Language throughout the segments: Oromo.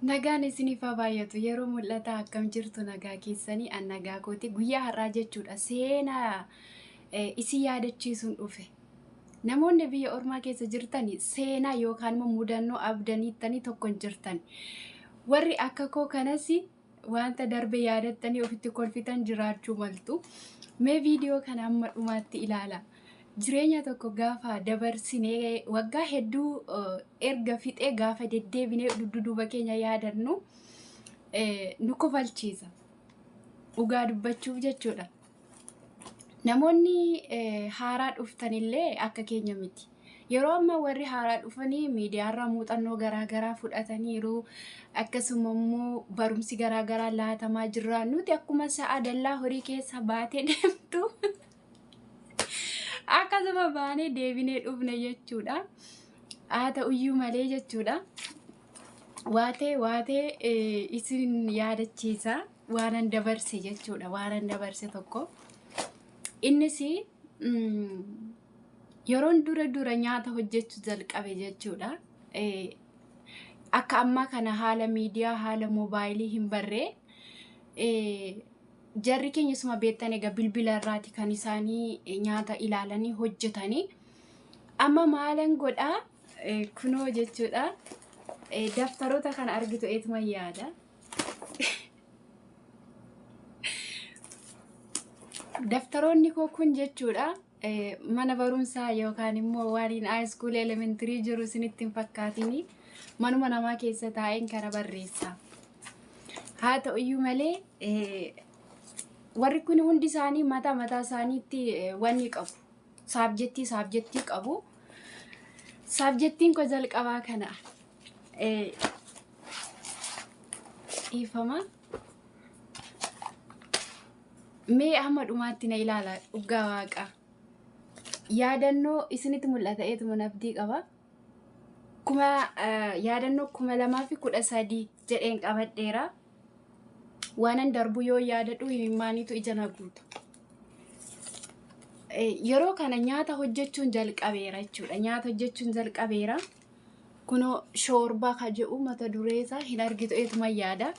Nagaan isiniif haa baay'atu. Yeroo mul'ataa akkam jirtu nagaa keessanii an nagaa kooti. Guyyaa har'aa jechuudha seenaa isin yaadachiisuun dhufe. Namoonni biyya ormaa keessa jirtan seenaa yookaan immoo mudannoo abdaniittanii tokko hin jirtan. Warri akka koo kanas wanta darbe yaadattanii ofitti kolfitan jiraachuu maltu. Mee viidiyoo kana hamma dhumaatti ilaala. Jireenya tokko gaafa dabarsinee waggaa hedduu erga fixee gaafa deddeebinee dudduuba keenya yaadannu nu kofalchiisa. Dhugaa dubbachuuf jechuudha. Namoonni haaraa dhuftanillee akka keenya miti. Yeroo ammaa warri haaraa dhufanii miidiyaarraa muuxannoo garaa garaa fudhataniiru. Akkasuma immoo barumsi garaa garaa laatamaa jira. Nuti akkuma sa'a dallaa horii keessa baatee deemtu akkasuma baanee deebinee dhufne jechuudha. Haa ta'uyyuu malee jechuudha. Waatee waatee isin yaadachiisa waanan dabarse jechuudha. Waanan dabarse tokko. Innis yeroon dura dura nyaata hojjechuu jalqabe jechuudha. Akka ammaa kana haala miidiyaa haala moobaayilii hin barree jarri keenya suma beektan egaa bilbila irraati kan isaanii nyaata ilaalanii hojjetanii. Amma maalan godhaa kunoo jechuudha. Daftaroota kana argitu eetuma yaada. Daftaroonni koo kun jechuudha mana barumsaa yookaan immoo waan high school elementary jiru isinitti hin fakkaatini manuma namaa keessa taa'een kana barreessa. Haa ta'uyyuu malee warri kun hundi isaanii mataa mataa isaaniitti wanni qabu. Saabjettii saabjettii qabu. Saabjettiin koo jalqabaa kana. Dhiifama. Mee hamma dhumaatti na ilaala dhugaa waaqa. Yaadannoo isinitti mul'ata eetuma nabdii qaba. Kuma yaadannoo 2013 jedheen qabadheera. Waanan darbu yoo yaadadhu himimmaaniitu ija na guuta. Yeroo kana nyaata hojjechuun jalqabeera jechuudha. Nyaata hojjechuun jalqabeera. Kunoo shoorbaa ka jedhu mata duree isaa hin argitu eetuma yaada.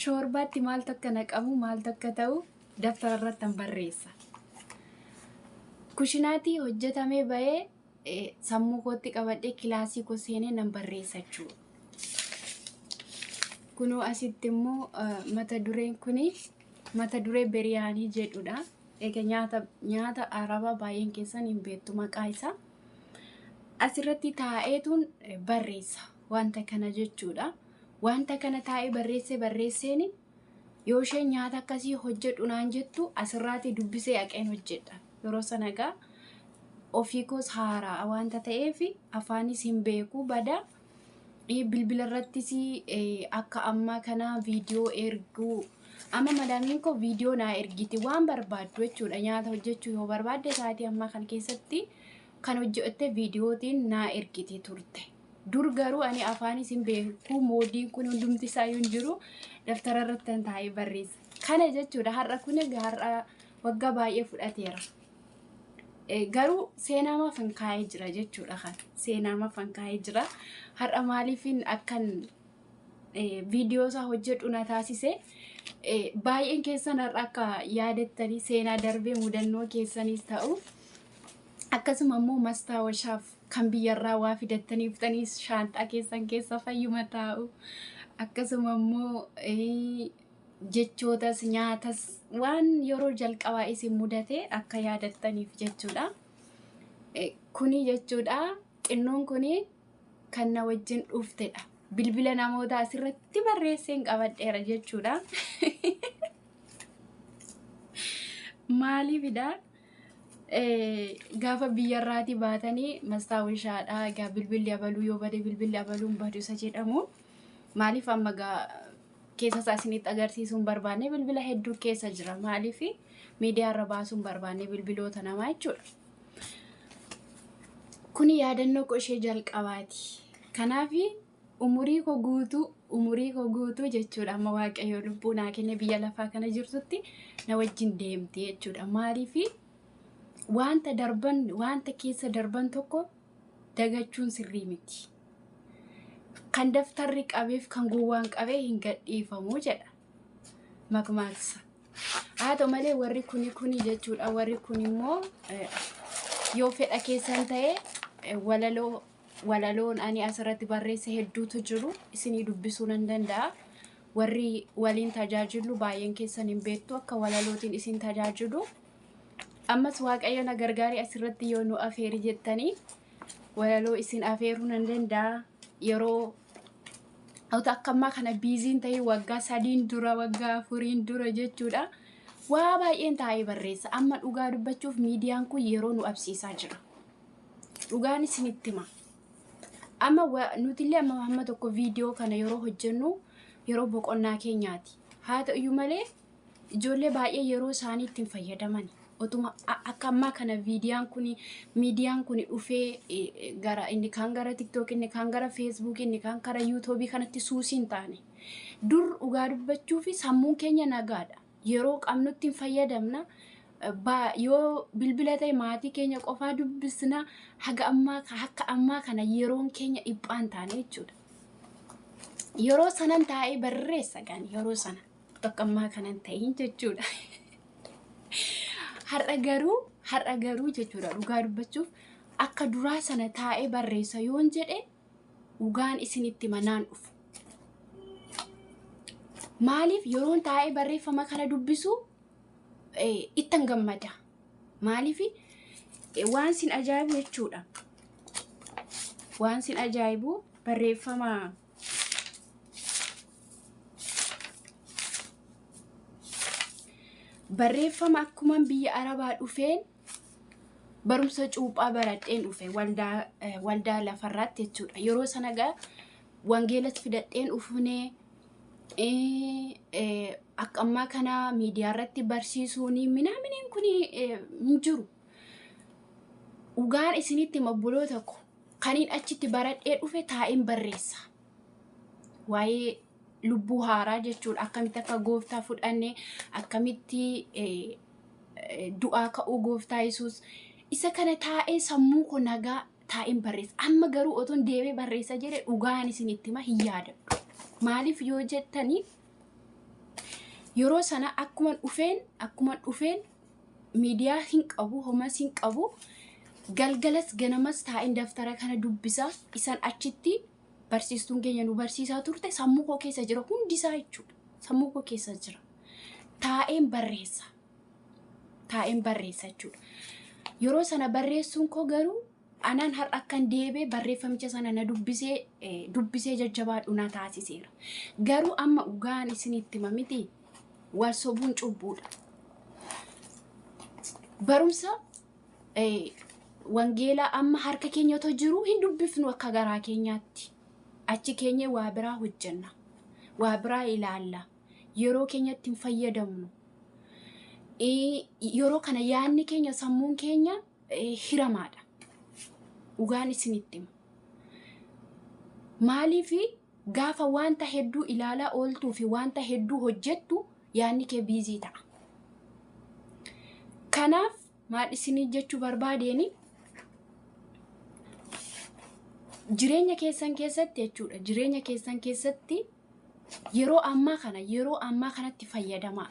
Shoorbaatti maaltu akka naqamu maaltu akka ta'u daftara irratti hin barreessa. Kushinaatii hojjetamee bahee sammuu kootti qabadhee kilaasii koo seenee nan barreessa jechuudha. Kunoo asitti immoo mata dureen kuni mata duree biriyaanii jedhudha. Egaa nyaata nyaata arabaa baay'een keessan hin beektu maqaa isaa. Asirratti taa'eetuun barreessa wanta kana jechuudha. Wanta kana taa'ee barreessee barreesseen yoo isheen nyaata akkasii hojjedhu naan jettu asirraati dubbisee haqeen hojjedha. Yeroo sana egaa ofii koos haaraa wanta ta'eef afaanis hin beeku bada. Bilbila irrattis akka ammaa kana viidiyoo erguu. Amma madaamiin koo viidiyoo naa ergiti waan barbaaddu jechuudha. Nyaata hojjechuu yoo barbaadde sa'aatii ammaa kana keessatti kan hojjette viidiyootiin naa ergiti turte. Dur garuu ani afaanis hin beeku moodiin kun hundumti isaayyuu hin jiru daftara irratti kan taa'ee barreessa. Kana jechuudha har'a kun egaa har'a waggaa baay'ee fudhateera. Garuu seenaa maafan kaa'ee jira jechuudha kan seenaa maafan kaa'ee jira. Har'a maaliifin akkan viidiyoo isaa hojjedhu na taasise baay'een keessan har'a akka yaadattanii seenaa darbee mudannoo keessaniis ta'u akkasuma immoo mastaawashaaf kan biyyarraa waa fidattanii dhuftanii shaanxaa keessan keessa fayyuma taa'u akkasuma immoo jechootas nyaatas waan yeroo jalqabaa isin mudate akka yaadattaniif jechuudha. Kuni jechuudha xinnoon kuni kan na wajjin dhuftedha. Bilbila namoota asirratti barreesseen qabadheera jechuudha. Maaliifidha? Gaafa biyyarraatii baatanii mastaawwishaadha. Egaa bilbilli abaluu yoo bade bilbilli abaluun badu isa jedhamu. Maaliif amma egaa keessa isaa isinitti agarsiisuu hin barbaanne bilbila hedduu keessa jira. Maaliif miidiyaarra baasuu hin barbaanne bilbiloota namaa jechuudha. Kuni yaadannoo koo ishee jalqabaati. Kanaaf umurii koo guutuu umurii koo guutuu jechuudha amma Waaqayyo lubbuu naa kenne biyya lafaa kana jirtutti na wajjin deemti jechuudha. Maaliif wanta darban wanta keessa darban tokko dagachuun sirrii miti. Kan daftarri qabeef kan gowwaan qabee hin gadhiifamu jedha makmaaksa. Haa ta'u malee warri kuni kuni jechuudha. Warri kun immoo yoo fedha keessan ta'e walaloo walaloon ani asirratti barreesse hedduutu jiru, isinii dubbisuu nan danda'a. Warri waliin tajaajilu baay'een keessan hin beektu akka walalootiin isin tajaajilu. Ammas Waaqayyo na gargaaree asirratti yoo nu afeeri jettanii walaloo isin afeeruu nan danda'a. Yeroo otoo akka ammaa kana busy n ta'e waggaa 3n dura, waggaa 4n dura jechuudha. Waa baay'een taa'ee barreessa. Amma dhugaa dubbachuuf miidiyaan kun yeroo nu absiisaa jira. Dhugaan isinitti hima. Amma nutillee amma hamma tokko viidiyoo kana yeroo hojjennu yeroo boqonnaa keenyaati. Haa ta'uyyuu malee ijoollee baay'ee yeroo isaanii ittiin fayyadaman. Otuma akka ammaa kana viidiyaan kun, miidiyaan kun dhufee gara inni kaan gara TikTok, inni kaan gara Facebook, inni kaan gara YouTube kanatti suusii hin taane. Dur dhugaa dubbachuu fi sammuun keenya nagaadha. Yeroo qabnutti hin fayyadamna. Yoo bilbila ta'e maatii keenya qofaa dubbisna. Haga ammaa, akka ammaa kana yeroon keenya dhiphaan taane jechuudha. Yeroo sanan taa'ee barreessa gaan yeroo sana bakka ammaa kanan ta'in jechuudha. Har'a garuu jechuudha, dhugaa dubbachuuf akka duraa sana taa'ee barreessa yoon jedhe dhugaan isinitti manaan dhufu. Maaliif? Yeroon taa'ee barreeffama kana dubbisu ittan gammada. Maaliif? Waan sin ajaa'ibu jechuudha. Waan sin ajaa'ibu barreeffama akkuman biyya Arabaa dhufeen barumsa cuuphaa baradheen dhufe waldaa lafarraatti jechuudha. Yeroo sana gaa wangeelas fidadheen dhufnee akka ammaa kana miidiyaa irratti barsiisuun minaaminiin kun hin jiru. Dhugaan isinitti hima, obboloota ko, kaniin achitti baradhee dhufe taa'een barreessa. Waa'ee lubbuu haaraa jechuudha. Akkamitti akka gooftaa fudhanne, akkamitti du'aa ka'uu gooftaa Yesuus, isa kana taa'ee sammuu koo nagaa taa'een barreessa. Amma garuu otoon deemee barreessa jedhe dhugaan isinitti hima hin yaadadhu. Maaliif yoo jettanii, yeroo sana akkuma dhufeen miidiyaa hin qabu, homas hin qabu. Galgalas ganamas taa'een daftara kana dubbisa. Isaan achitti barsiistuun keenya nu barsiisaa turte sammuu koo keessa jira hundisaa jechuudha. Sammuu koo keessa jira. Taa'een barreessa. Taa'een barreessa jechuudha. Yeroo sana barreessuun koo garuu anaan har'a akkan deebee barreeffamicha sana na dubbisee dubbisee jajjabaadhu na taasiseera. Garuu amma dhugaan isinitti hima miti, wal sobuun cubbuudha. Barumsa wangeelaa amma harka keenya otoo jiru hin dubbifnu akka garaa keenyaatti. Achi keenya waa biraa hojjenna. Waa biraa ilaalla. Yeroo keenyatti hin fayyadamnu. Yeroo kana yaadni keenya, sammuun keenya hiramaadha. Dhugaan isinitti hima. Maaliif? Gaafa wanta hedduu ilaalaa ooltuu fi wanta hedduu hojjettu yaadni kee busy ta'a. Kanaaf maal isinii jechuu barbaadeeni, jireenya keessan keessatti jechuudha. Jireenya keessan keessatti yeroo ammaa kana, yeroo ammaa kanatti fayyadamaa.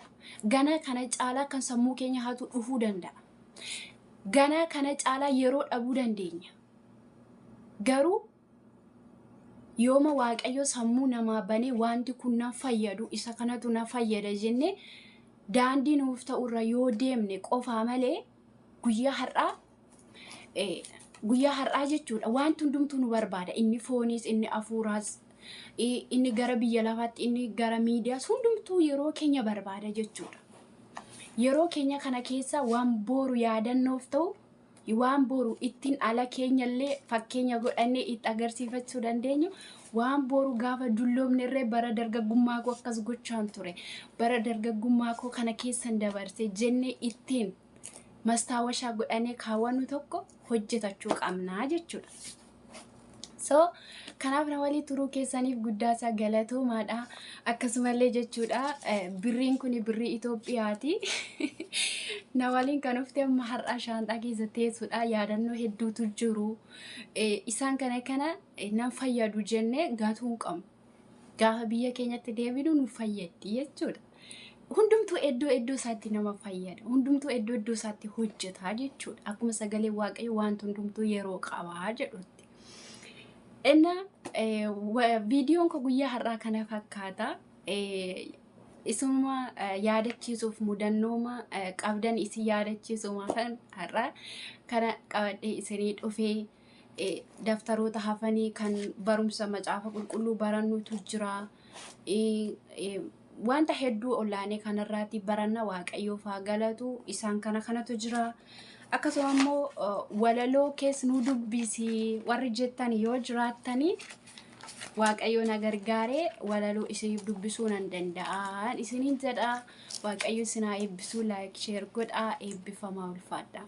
Ganaa kana caalaa kan sammuu keenya hatu dhufuu danda'a. Ganaa kana caalaa yeroo dhabuu dandeenya. Garuu yooma Waaqayyo sammuu namaa banee wanti kun na fayyadu, isa kanatu na fayyada jennee daandii nuuf ta'urra yoo deemne qofaa malee guyyaa har'aa jechuudha wanti hundumtuu nu barbaada. Inni fooniis, inni afuuraas, inni gara biyya lafaatti, inni gara miidiyaas, hundumtuu yeroo keenya barbaada jechuudha. Yeroo keenya kana keessa waan boru yaadannoof ta'u, waan boru ittiin ala keenyallee fakkeenya godhannee itti agarsiifachuu dandeenyu, waan boru gaafa dulloomne irree bara dargaggummaa koo akkas gochaan ture, bara dargaggummaa koo kana keessan dabarse jennee ittiin mastaawashaa godhannee kaawwannu tokko hojjetachuu qabnaa jechuudha. So kanaaf Kanaaf na walii turuu keessaniif guddaa isaa galatoomaadha. Akkasumallee jechuudha, birriin kun birrii Itoophiyaati. Na waliin kan dhufte amma har'a shaanxaa keessa teessuudha. Yaadannoo hedduutu jiru. Isaan kana kana nan fayyadu jennee gatuu hin qabnu. Gaafa biyya keenyatti deebinu nu fayyaddi jechuudha. Hundumtuu iddoo iddoo isaatti nama fayyada. Hundumtuu iddoo iddoo isaatti hojjeta jechuudha. Akkuma sagalee Waaqayyo wanti hundumtuu yeroo qabaa jedhutti. Inna viidiyoon koo guyyaa har'aa kana fakkaata. Isuma yaadachiisuuf, mudannooma qabdan isin yaadachiisumaafan har'a kana qabadhee isinii dhufee. Daftaroota hafanii kan barumsa Macaafa Qulqulluu barannutu jira. Wanta hedduu olaanee kanarraati baranna, Waaqayyoof haa galatu, isaan kana kanatu jira. Akkasuma immoo walaloo keessa nu dubbisi warri jettan yoo jiraattanii, Waaqayyo na gargaaree walaloo isiniif dubbisuu nan danda'a isiniin jedha. Waaqayyo isin haa eebbisuu. Like, share godhaa. Eebbifamaa, ulfaadha.